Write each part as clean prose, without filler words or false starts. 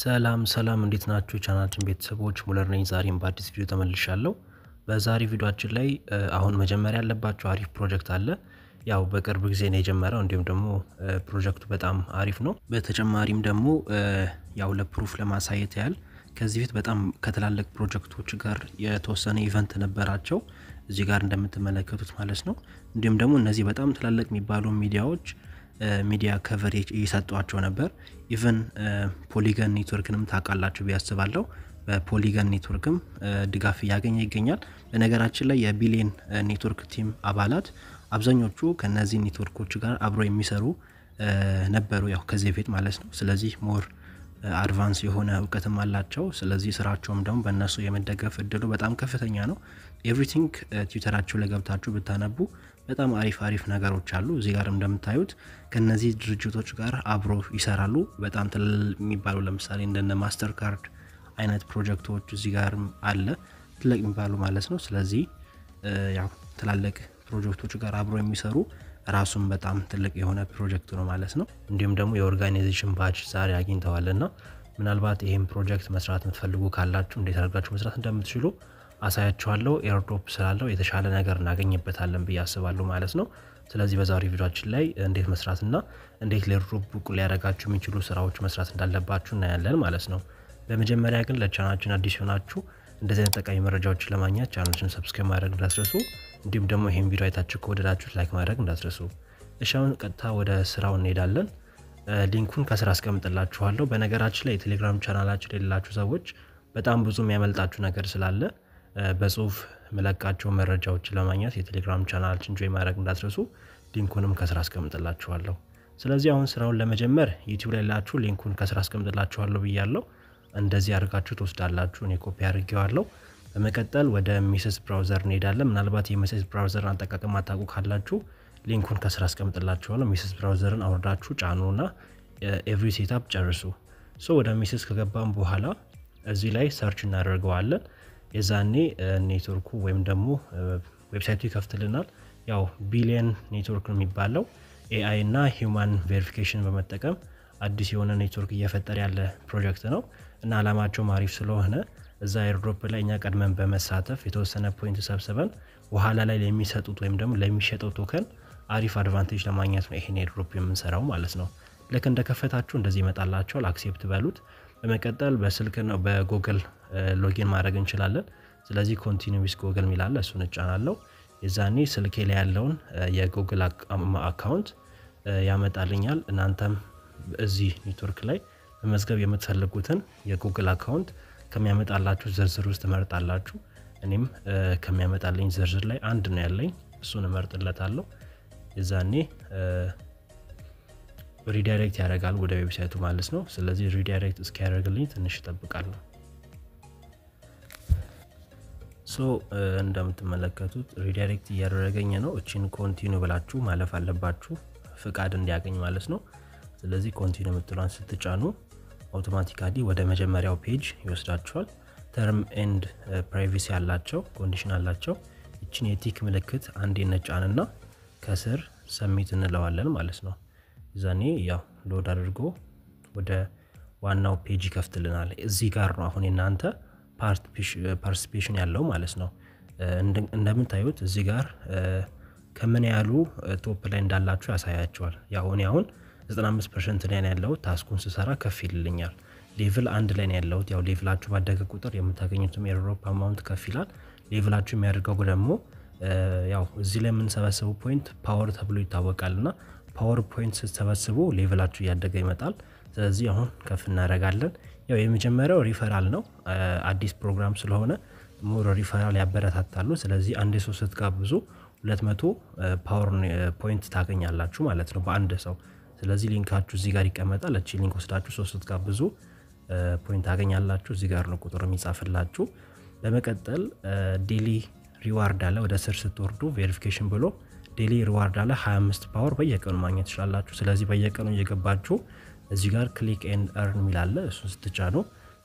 ሰላም ሰላም፣ እንዴት ናችሁ? ቻናላችን ቤተሰቦች፣ ሙለር ነኝ። ዛሬም በአዲስ ቪዲዮ ተመልሻለሁ። በዛሬ ቪዲዮአችን ላይ አሁን መጀመሪያ ያለባችሁ አሪፍ ፕሮጀክት አለ። ያው በቅርብ ጊዜ ነው የጀመረው፣ እንዲሁም ደግሞ ፕሮጀክቱ በጣም አሪፍ ነው። በተጨማሪም ደግሞ ያው ለ proof ለማሳየት ያህል ከዚህ በፊት በጣም ከትላልቅ ፕሮጀክቶች ጋር የተወሰነ event ነበራቸው፣ እዚህ ጋር እንደምትመለከቱት ማለት ነው። እንዲሁም ደግሞ እነዚህ በጣም ትላልቅ የሚባሉ ሚዲያዎች media coverage እየሰጧቸው ነበር። Even Polygon Network ንም ታውቃላችሁ ብዬ አስባለሁ። በ Polygon Network ም ድጋፍ እያገኘ ይገኛል። በነገራችን ላይ የ Billion Network team አባላት አብዛኞቹ ከነዚህ ኔትወርኮች ጋር አብረው የሚሰሩ ነበሩ፣ ያው ከዚህ በፊት ማለት ነው። ስለዚህ more advance የሆነ እውቀትም አላቸው። ስለዚህ ስራቸውም ደግሞ በእነሱ የመደገፍ እድሉ በጣም ከፍተኛ ነው። Everything ትዊተራቸው ላይ ገብታችሁ ብታነቡ በጣም አሪፍ አሪፍ ነገሮች አሉ። እዚህ ጋር እንደምታዩት ከነዚህ ድርጅቶች ጋር አብሮ ይሰራሉ። በጣም ትልል የሚባሉ ለምሳሌ እንደነ Mastercard አይነት ፕሮጀክቶች እዚህ ጋር አለ፣ ትልቅ የሚባሉ ማለት ነው። ስለዚህ ያው ትላልቅ ፕሮጀክቶች ጋር አብሮ የሚሰሩ ራሱን በጣም ትልቅ የሆነ ፕሮጀክት ነው ማለት ነው። እንዲሁም ደግሞ የ organization badge ዛሬ አግኝተዋልና ምናልባት ይህም ፕሮጀክት መስራት የምትፈልጉ ካላችሁ እንዴት አድርጋችሁ መስራት እንደምትችሉ አሳያችኋለሁ። Airdrop ስላለው የተሻለ ነገር እናገኝበታለን ብዬ አስባለሁ ማለት ነው። ስለዚህ በዛሬው ቪዲዮአችን ላይ እንዴት መስራትና እንዴት ለ airdrop ብቁ ሊያደርጋችሁ የሚችሉ ስራዎች መስራት እንዳለባችሁ እናያለን ማለት ነው። በመጀመሪያ ግን ለቻናላችን አዲስ የሆናችሁ እንደዚህ አይነት ጠቃሚ መረጃዎችን ለማግኘት ቻናላችን subscribe ማድረግ እንዳትረሱ፣ እንዲሁም ደግሞ ይሄን ቪዲዮ አይታችሁ ከወደዳችሁት like ማድረግ እንዳትረሱ። እሺ፣ አሁን ቀጥታ ወደ ስራው እንሄዳለን። Link ኡን ከስር አስቀምጥላችኋለሁ። በነገራችን ላይ የቴሌግራም ቻናላችን የሌላችሁ ሰዎች በጣም ብዙ የሚያመልጣችሁ ነገር ስላለ በጽሁፍ ምለቃቸው መረጃዎች ለማግኘት የቴሌግራም ቻናላችን join ማድረግ እንዳትረሱ። Link ኡንም ከስር አስቀምጥላችኋለሁ። ስለዚህ አሁን ስራውን ለመጀመር ዩቲዩብ ላይ ላችሁ link ኡን ከስር አስቀምጥላችኋለሁ ብያለሁ። እንደዚህ አድርጋችሁ ትወስዳላችሁ። እኔ ኮፒ አድርጌዋለሁ። በመቀጠል ወደ Mises Browser እንሄዳለን። ምናልባት የ Mises Browser ን አጠቃቀም አታውቁ ካላችሁ link ኡን ከስር አስቀምጥላችኋለሁ። Mises Browser ን አውርዳችሁ ጫኑና every setup ጨርሱ። So ወደ Mises ከገባም በኋላ እዚህ ላይ search እናደርገዋለን። የዛኔ ኔትወርኩ ወይም ደግሞ website ኡ ይከፍትልናል። ያው Billion Network ነው የሚባለው፣ AI እና human verification በመጠቀም አዲስ የሆነ ኔትወርክ እየፈጠረ ያለ ፕሮጀክት ነው እና አላማቸውም አሪፍ ስለሆነ እዛ airdrop ላይ እኛ ቀድመን በመሳተፍ የተወሰነ point ሰብስበን በኋላ ላይ ለሚሰጡት ወይም ደግሞ ለሚሸጠው token አሪፍ advantage ለማግኘት ነው ይሄን airdrop የምንሰራው ማለት ነው። ልክ እንደከፈታችሁ እንደዚህ ይመጣላችኋል። Accept በሉት። በመቀጠል በስልክ ነው በ Google login ማድረግ እንችላለን። ስለዚህ continue with Google የሚል አለ፣ እሱን እጫናለሁ። የዛኔ ስልኬ ላይ ያለውን የ Google account ያመጣልኛል። እናንተም እዚህ ኔትወርክ ላይ መመዝገብ የምትፈልጉትን የ Google account ከሚያመጣላችሁ ዝርዝር ውስጥ ትመርጣላችሁ። እኔም ከሚያመጣልኝ ዝርዝር ላይ አንድ ነው ያለኝ፣ እሱን እመርጥለታለሁ። የዛኔ redirect ያደርጋል ወደ website ኡ ማለት ነው። ስለዚህ redirect እስኪያደርግልኝ ትንሽ እጠብቃለሁ። So እንደምትመለከቱት redirect እያደረገኝ ነው። እቺን continue ብላችሁ ማለፍ አለባችሁ ፍቃድ እንዲያገኝ ማለት ነው። ስለዚህ continue የምትሏን ስትጫኑ automatically ወደ መጀመሪያው page ይወስዳችኋል። Term and privacy አላቸው፣ condition አላቸው። ይችን የ tick ምልክት አንዴ እንጫንና ከስር submit እንለዋለን ማለት ነው። ዛኔ ያው load አድርጎ ወደ ዋናው page ይከፍትልናል። እዚህ ጋር ነው አሁን የናንተ participation ያለው ማለት ነው። እንደምታዩት እዚህ ጋር ከምን ያህሉ top ላይ እንዳላችሁ ያሳያችኋል። ያው እኔ አሁን 95% ላይ ነው ያለሁት። Task ኡን ስሰራ ከፍ ይልልኛል። Level 1 ላይ ነው ያለሁት። ያው level ኣችሁ ባደገ ቁጥር የምታገኙትም airdrop amount ከፍ ይላል። Level ኣችሁ የሚያደርገው ደግሞ ያው እዚህ ላይ የምንሰበስበው point power ተብሎ ይታወቃልና power point ስትሰበስቡ level ኣችሁ እያደገ ይመጣል። ስለዚህ አሁን ከፍ እናደርጋለን። ያው የመጀመሪያው ሪፈራል ነው። አዲስ ፕሮግራም ስለሆነ more referral ያበረታታሉ። ስለዚህ አንድ ሰው ስትጋብዙ 200 power point ታገኛላችሁ ማለት ነው በአንድ ሰው። ስለዚህ link ኣችሁ እዚህ ጋር ይቀመጣል። እቺ link ወስዳችሁ ሰው ስትጋብዙ point ታገኛላችሁ። እዚህ ጋር ነው ቁጥር የሚጻፍላችሁ። በመቀጠል daily reward አለ። ወደ ስር ስትወርዱ verification ብሎ daily reward አለ። 25 power በየቀኑ ማግኘት ትችላላችሁ። ስለዚህ በየቀኑ እየገባችሁ እዚህ ጋር click and earn የሚል አለ። እሱን ስትጫኑ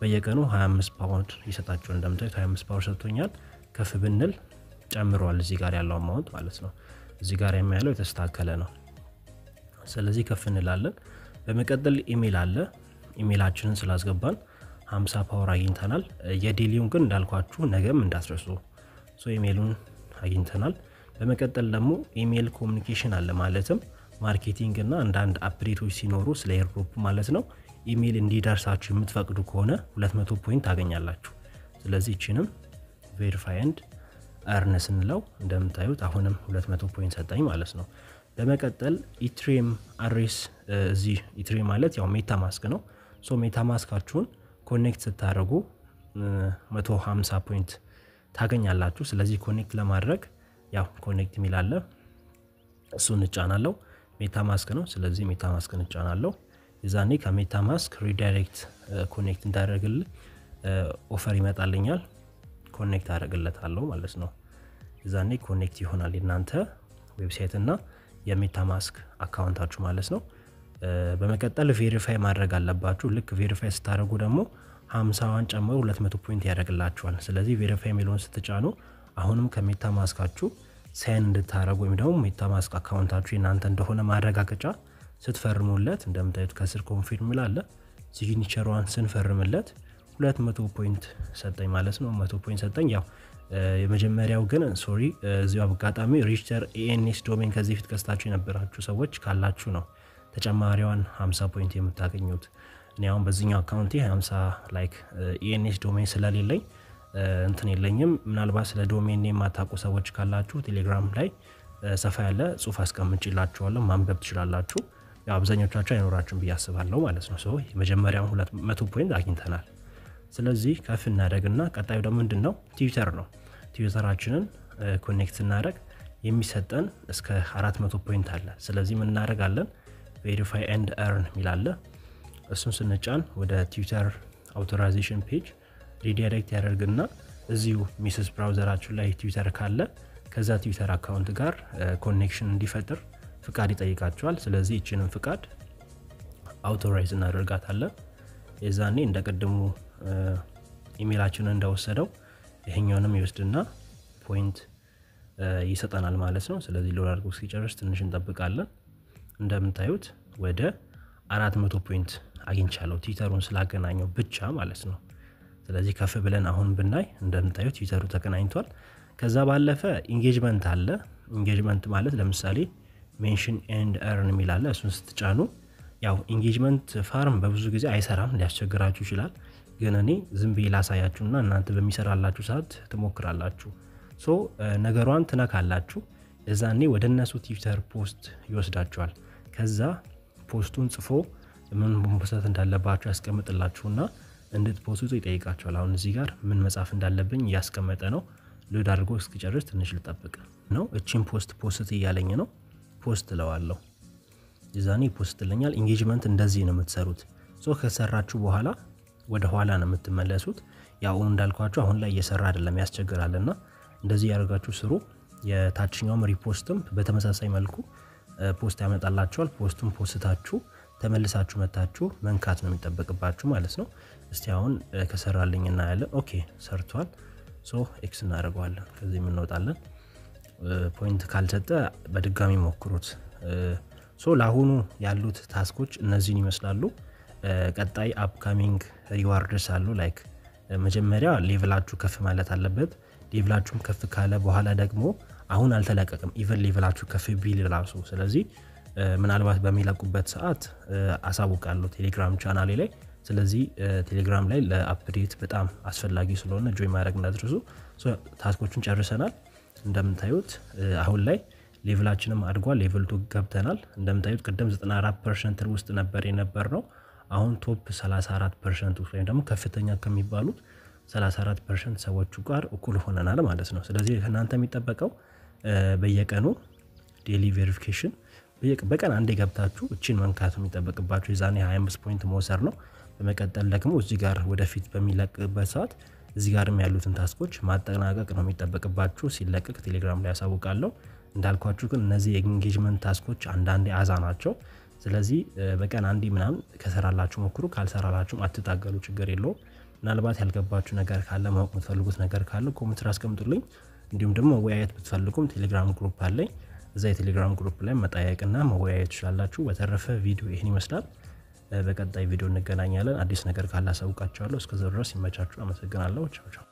በየቀኑ 25 ፓውንድ ይሰጣችኋል። እንደምታዩት 25 power ሰጥቶኛል። ከፍ ብንል ጨምሯል እዚህ ጋር ያለው amount ማለት ነው። እዚህ ጋር የሚያለው የተስተካከለ ነው። ስለዚህ ከፍ እንላለን። በመቀጠል ኢሜል አለ። ኢሜይላችንን ስላስገባን 50 power አግኝተናል። የ daily ውን ግን እንዳልኳችሁ ነገም እንዳትረሱ። So ኢሜይሉን አግኝተናል። በመቀጠል ደግሞ email communication አለ፣ ማለትም marketing እና አንዳንድ update ኦች ሲኖሩ ስለ airdrop ማለት ነው ኢሜይል እንዲደርሳችሁ የምትፈቅዱ ከሆነ 200 point ታገኛላችሁ። ስለዚህ ይችንም verify and earn ስንለው እንደምታዩት አሁንም 200 point ሰጠኝ ማለት ነው። በመቀጠል Ethereum address፣ እዚህ Ethereum ማለት ያው MetaMask ነው። So MetaMask ኣችሁን connect ስታደርጉ 150 point ታገኛላችሁ። ስለዚህ connect ለማድረግ ያው connect የሚል አለ፣ እሱን እጫናለሁ። MetaMask ነው። ስለዚህ MetaMask እጫናለሁ። የዛኔ ከ MetaMask redirect connect እንዳደረግልኝ offer ይመጣልኛል። Connect አደርግለታለሁ ማለት ነው። የዛኔ connect ይሆናል የእናንተ website እና የ MetaMask account ኣችሁ ማለት ነው። በመቀጠል verify ማድረግ አለባችሁ። ልክ verify ስታደርጉ ደግሞ 50ዋን ጨምሮ 200 point ያደርግላችኋል። ስለዚህ verify የሚለውን ስትጫኑ አሁንም ከ MetaMask ኣችሁ sign እንድታደርጉ ወይም ደግሞ MetaMask account ኣችሁ የእናንተ እንደሆነ ማረጋገጫ ስትፈርሙለት፣ እንደምታዩት ከስር confirm ይላል አለ፣ signature ሯን ስንፈርምለት 200 point ሰጠኝ ማለት ነው። 100 point ሰጠኝ። ያው የመጀመሪያው ግን sorry፣ እዚሁ አጋጣሚ register ENS domain ከዚህ በፊት ገዝታችሁ የነበራችሁ ሰዎች ካላችሁ ነው ተጨማሪዋን 50 point የምታገኙት። እኔ አሁን በዚህኛው account ኤ 50 like ENS domain ስለሌለኝ እንትን የለኝም። ምናልባት ስለ domain የማታውቁ ሰዎች ካላችሁ ቴሌግራም ላይ ሰፋ ያለ ጽሁፍ አስቀምጬላችኋለሁ፣ ማንበብ ትችላላችሁ። ያው አብዛኞቻችሁ አይኖራችሁም ብዬ አስባለሁ ማለት ነው። So የመጀመሪያውን 200 point አግኝተናል። ስለዚህ ከፍ እናደርግና ቀጣዩ ደግሞ ምንድን ነው? ትዊተር ነው። ትዊተራችንን connect ስናደርግ የሚሰጠን እስከ 400 point አለ። ስለዚህ ምን እናደርጋለን? Verify and earn የሚል አለ። እሱን ስንጫን ወደ Twitter authorization page redirect ያደርግና እዚሁ Mises browser ኣችሁ ላይ ትዊተር ካለ ከዛ Twitter account ጋር connection እንዲፈጥር ፍቃድ ይጠይቃችኋል። ስለዚህ ይችንን ፍቃድ authorize እናደርጋታለን። የዛኔ እንደ ቅድሙ ኢሜይላችንን እንደወሰደው ይሄኛውንም ይወስድና point ይሰጠናል ማለት ነው። ስለዚህ load አድርጎ እስኪጨርስ ትንሽ እንጠብቃለን። እንደምታዩት ወደ 400 point አግኝቻለሁ ትዊተሩን ስላገናኘው ብቻ ማለት ነው። ስለዚህ ከፍ ብለን አሁን ብናይ እንደምታዩት ትዊተሩ ተገናኝቷል። ከዛ ባለፈ engagement አለ። Engagement ማለት ለምሳሌ mention and earn የሚል አለ። እሱን ስትጫኑ ያው engagement farm በብዙ ጊዜ አይሰራም፣ ሊያስቸግራችሁ ይችላል። ግን እኔ ዝም ብዬ ላሳያችሁና እናንተ በሚሰራላችሁ ሰዓት ትሞክራላችሁ። So ነገሯን ትነካላችሁ። እዛኔ ወደ እነሱ Twitter post ይወስዳችኋል። ከዛ post ኡን ጽፎ ምን post እንዳለባችሁ ያስቀምጥላችሁና እንድት post ኡ ይጠይቃችኋል። አሁን እዚህ ጋር ምን መጻፍ እንዳለብኝ እያስቀመጠ ነው። Load አድርጎ እስኪጨርስ ትንሽ ልጠብቅ ነው። እቺን post post እያለኝ ነው። Post እለዋለሁ። የዛኔ post ይለኛል። Engagement እንደዚህ ነው የምትሰሩት። So ከሰራችሁ በኋላ ወደ ኋላ ነው የምትመለሱት። ያው እንዳልኳችሁ አሁን ላይ እየሰራ አይደለም፣ ያስቸግራልና እንደዚህ ያደርጋችሁ ስሩ። የታችኛውም repost ም በተመሳሳይ መልኩ post ያመጣላችኋል። Post ኡን post ኣችሁ ተመልሳችሁ መታችሁ መንካት ነው የሚጠበቅባችሁ ማለት ነው። እስቲ አሁን ከሰራልኝ እናያለን። Okay፣ ሰርቷል። So X እናደርገዋለን። ከዚህ እንወጣለን። Point ካልሰጠ በድጋሚ ሞክሩት። So ለአሁኑ ያሉት task ኦች እነዚህን ይመስላሉ። ቀጣይ upcoming rewards አሉ። Like መጀመሪያ level ኣችሁ ከፍ ማለት አለበት። Level ኣችሁም ከፍ ካለ በኋላ ደግሞ አሁን አልተለቀቅም፣ even level ኣችሁ ከፍ ቢል ራሱ። ስለዚህ ምናልባት በሚለቁበት ሰዓት አሳውቃለሁ ቴሌግራም ቻናሌ ላይ። ስለዚህ ቴሌግራም ላይ ለ update በጣም አስፈላጊ ስለሆነ join ማድረግ እንዳትረሱ። Task ኦቹን ጨርሰናል። እንደምታዩት አሁን ላይ level ኣችንም አድጓል። Level 2 ገብተናል። እንደምታዩት ቅድም 94% ውስጥ ነበር የነበርነው። አሁን top 34% ውስጥ ወይም ደግሞ ከፍተኛ ከሚባሉት 34% ሰዎቹ ጋር እኩል ሆነናል ማለት ነው። ስለዚህ ከእናንተ የሚጠበቀው በየቀኑ daily verification በቀን አንዴ ገብታችሁ እቺን መንካት የሚጠበቅባችሁ፣ የዛኔ 25 point መውሰድ ነው። በመቀጠል ደግሞ እዚህ ጋር ወደፊት በሚለቅበት ሰዓት እዚህ ጋርም ያሉትን task ኦች ማጠናቀቅ ነው የሚጠበቅባችሁ። ሲለቀቅ ቴሌግራም ላይ ያሳውቃለሁ። እንዳልኳችሁ ግን እነዚህ የ engagement task ኦች አንዳንዴ አዛ ናቸው። ስለዚህ በቀን አንዴ ምናምን ከሰራላችሁ ሞክሩ፣ ካልሰራላችሁም አትታገሉ፣ ችግር የለውም። ምናልባት ያልገባችሁ ነገር ካለ፣ ማወቅ የምትፈልጉት ነገር ካለ comment አስቀምጡልኝ። እንዲሁም ደግሞ መወያየት ብትፈልጉም ቴሌግራም group አለኝ። እዛ የቴሌግራም group ላይ መጠያየቅና መወያየት ትችላላችሁ። በተረፈ ቪዲዮ ይህን ይመስላል። በቀጣይ ቪዲዮ እንገናኛለን። አዲስ ነገር ካለ አሳውቃችኋለሁ። እስከዛው ድረስ ይመቻችሁ። አመሰግናለሁ። ቻው ቻው።